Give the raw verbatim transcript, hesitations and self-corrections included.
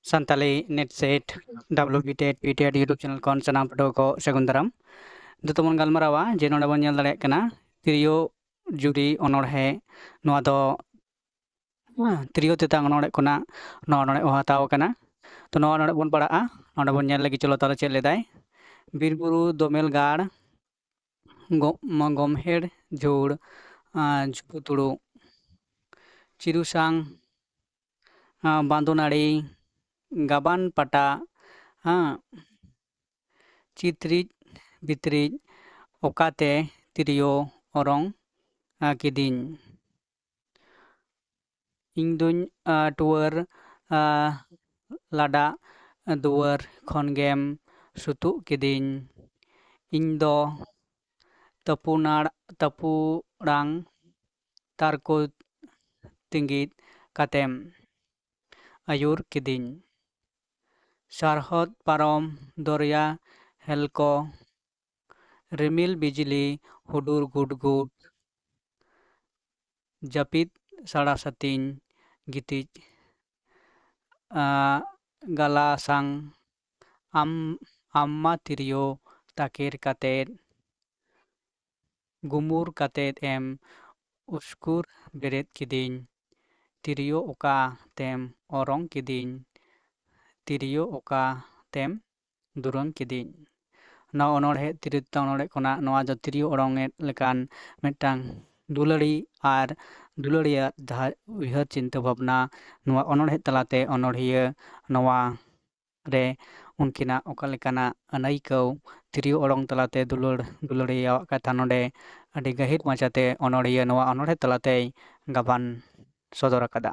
Santali NET SET, WBTET, PTET YouTube channel ᱠᱷᱚᱱ ᱥᱟᱱᱟᱢ ᱯᱟᱹᱴᱷᱩᱣᱟᱹ ᱠᱚ ᱥᱟᱹᱜᱩᱱ ᱫᱟᱨᱟᱢ᱾ ᱱᱤᱛᱚᱜ ᱵᱚᱱ ᱜᱟᱞᱢᱟᱨᱟᱣᱟ ᱡᱮ ᱱᱚᱰᱮ ᱵᱚᱱ ᱧᱮᱞ ᱫᱟᱲᱮᱭᱟᱜ ᱠᱟᱱᱟ ᱛᱤᱨᱭᱳ ᱡᱩᱨᱤ ᱚᱱᱚᱬᱦᱮ᱾ ᱱᱚᱣᱟ ᱫᱚ, ᱦᱮᱸ, ᱛᱤᱨᱭᱳ ᱛᱮᱛᱟᱝ ᱚᱱᱚᱬᱦᱮ ᱠᱷᱚᱱᱟᱜ ᱱᱚᱣᱟ ᱚᱱᱚᱬᱦᱮ ᱦᱚᱸ ᱦᱟᱛᱟᱣ ᱟᱠᱟᱱᱟ᱾ ᱛᱚ ᱱᱚᱣᱟ ᱚᱱᱚᱬᱦᱮ ᱵᱚᱱ ᱯᱟᱲᱦᱟᱜᱼᱟ᱾ ᱱᱚᱰᱮ ᱵᱚᱱ ᱧᱮᱞ ᱞᱟᱹᱜᱤᱫ, ᱪᱚᱞᱚ ᱛᱟᱦᱚᱞᱮ ᱪᱮᱫ ᱞᱮᱫᱟᱭ? ᱵᱤᱨ ᱵᱩᱨᱩ ᱫᱚᱢᱮᱞ ᱜᱟᱲ, ᱜᱚ-, ᱢᱟ-, ᱜᱚᱢᱦᱮᱲ ᱡᱷᱩᱲ, ᱟᱨ ᱡᱷᱩᱯᱩᱛᱩᱲᱩ, ᱪᱤᱨᱩᱥᱟᱝ, ᱟᱨ ᱵᱟᱸᱫᱳ ᱱᱟᱹᱲᱤ, ᱜᱟᱵᱟᱱ ᱯᱟᱴᱟ, ᱦᱮᱸ, ᱪᱤᱛᱨᱤᱡ ᱵᱤᱛᱨᱤᱡ, ᱚᱠᱟᱛᱮ ᱛᱤᱨᱭᱳ ᱚᱨᱚᱝ, ᱟ, ᱠᱤᱫᱤᱧ᱾ ᱤᱧ ᱫᱩᱧ, ᱟ, ᱴᱩᱣᱟᱹᱨ, ᱟ, ᱞᱟᱰᱟ ᱫᱩᱣᱟᱹᱨ ᱠᱷᱚᱱ ᱜᱮᱢ ᱥᱩᱛᱩᱜ ᱠᱤᱫᱤᱧ᱾ ᱤᱧ ᱫᱚ ᱛᱟᱹᱯᱩᱱᱟᱲ-, ᱛᱟᱹᱯᱩᱲᱟᱝ ᱛᱟᱨᱠᱚ ᱛᱤᱸᱜᱤᱫ ᱠᱟᱛᱮᱢ ᱟᱹᱭᱩᱨ ᱠᱤᱫᱤᱧ᱾ ᱥᱟᱨᱦᱚᱫ ᱯᱟᱨᱚᱢ ᱫᱚᱨᱭᱟ ᱦᱮᱞᱠᱚ, ᱨᱤᱢᱤᱞ ᱵᱤᱡᱽᱞᱤ ᱦᱩᱰᱩᱨ ᱜᱩᱰᱜᱩᱰ, ᱡᱟᱹᱯᱤᱫ ᱥᱟᱲᱟ ᱥᱟᱹᱛᱤᱧ ᱜᱤᱛᱤᱡ, ᱟ, ᱜᱟᱞᱟ ᱥᱟᱝ ᱟᱢ, ᱟᱢ ᱢᱟ ᱛᱤᱨᱭᱳ ᱛᱟᱠᱮᱨ ᱠᱟᱛᱮᱫ, ᱜᱩᱢᱩᱨ ᱠᱟᱛᱮᱫ ᱮᱢ ᱩᱥᱠᱩᱨ ᱵᱮᱨᱮᱫ ᱠᱤᱫᱤᱧ᱾ ᱛᱤᱨᱭᱳ ᱚᱠᱟ ᱛᱮᱢ ᱚᱨᱚᱝ ᱠᱤᱫᱤᱧ, ᱛᱤᱨᱭᱳ ᱚᱠᱟ ᱛᱮᱢ ᱫᱩᱨᱟᱹᱝ ᱠᱤᱫᱤᱧ᱾ ᱱᱚᱣᱟ ᱚᱱᱚᱬᱦᱮ ᱛᱤᱨᱭᱳ ᱛᱮᱛᱟᱝ ᱚᱱᱚᱬᱦᱮ ᱠᱷᱚᱱᱟᱜ ᱱᱚᱣᱟ ᱫᱚ ᱛᱤᱨᱭᱳ ᱚᱲᱚᱝ ᱮᱫ ᱞᱮᱠᱟᱱ ᱢᱤᱫᱴᱟᱝ ᱫᱩᱞᱟᱹᱲᱤ ᱟᱨ ᱫᱩᱞᱟᱹᱲᱤᱭᱟᱹ ᱡᱟᱦᱟᱸ ᱩᱭᱦᱟᱹᱨ ᱪᱤᱱᱛᱟᱹ ᱵᱷᱟᱵᱽᱱᱟ, ᱱᱚᱣᱟ ᱚᱱᱚᱬᱦᱮ ᱛᱟᱞᱟᱛᱮ ᱚᱱᱚᱬᱦᱤᱭᱟᱹ ᱱᱚᱣᱟ ᱨᱮ ᱩᱱᱠᱤᱱᱟᱜ ᱚᱠᱟ ᱞᱮᱠᱟᱱᱟᱜ ᱟᱹᱱᱟᱹᱭᱠᱟᱹᱣ ᱛᱤᱨᱭᱳ ᱚᱲᱚᱝ ᱛᱟᱞᱟᱛᱮ ᱫᱩᱞᱟᱹᱲ ᱫᱩᱞᱟᱹᱲᱤᱭᱟᱹᱣᱟᱜ ᱠᱟᱛᱷᱟ ᱱᱚᱰᱮ ᱟᱹᱰᱤ ᱜᱟᱹᱦᱤᱨ ᱢᱟᱪᱷᱟᱛᱮ ᱚᱱᱚᱬᱦᱤᱭᱟᱹ ᱱᱚᱣᱟ ᱚᱱᱚᱬᱦᱮ ᱛᱟᱞᱟᱛᱮᱭ ᱜᱟᱵᱟᱱ ᱥᱚᱫᱚᱨ ᱟᱠᱟᱫᱟ᱾